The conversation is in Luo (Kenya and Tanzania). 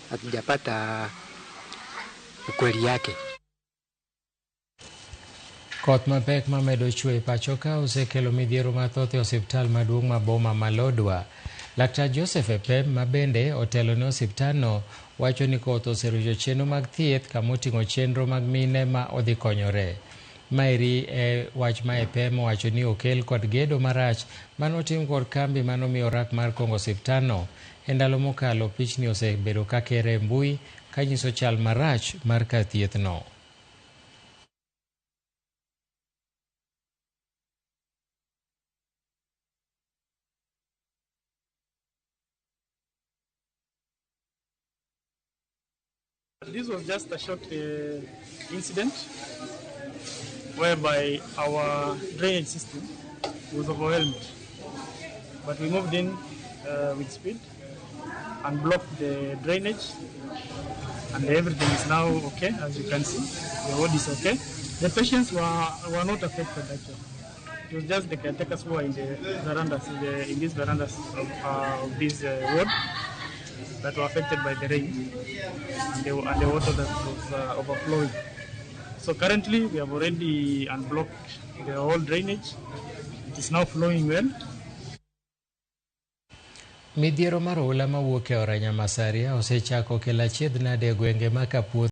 Hatujapata ukweli yake. Koth mapek mamedo chwe e pacho ka osekelo midhiero mathoth e osiptal maduong' ma boma ma Lodwar. Laktar Joseph Epem ma bende otelo ne osiptandno wacho ni koth oserucho chenro mag thieth kamoting'o chenro mag mine ma odhi konyore. Maeri e wach ma Epem owacho ni okel kod gedo marach manotim kod kambi manomiyo orak mar kongo osiptandno. E ndalo mokalo pichni osebedo kakere e mbui kanyiso chal marach mar kar thiethno. This was just a short incident whereby our drainage system was overwhelmed. But we moved in with speed and blocked the drainage, and everything is now okay. As you can see, the road is okay. The patients were not affected actually. It was just the caretakers who were in the verandas, in these verandas of this ward that were affected by the rain and the water that was overflowing. So currently we have already unblocked the whole drainage. It is now flowing well. Midhiero mar oula mawuok e aora Nyamasaria osechako kelo achiedh nade e gwenge ma Kapuoth.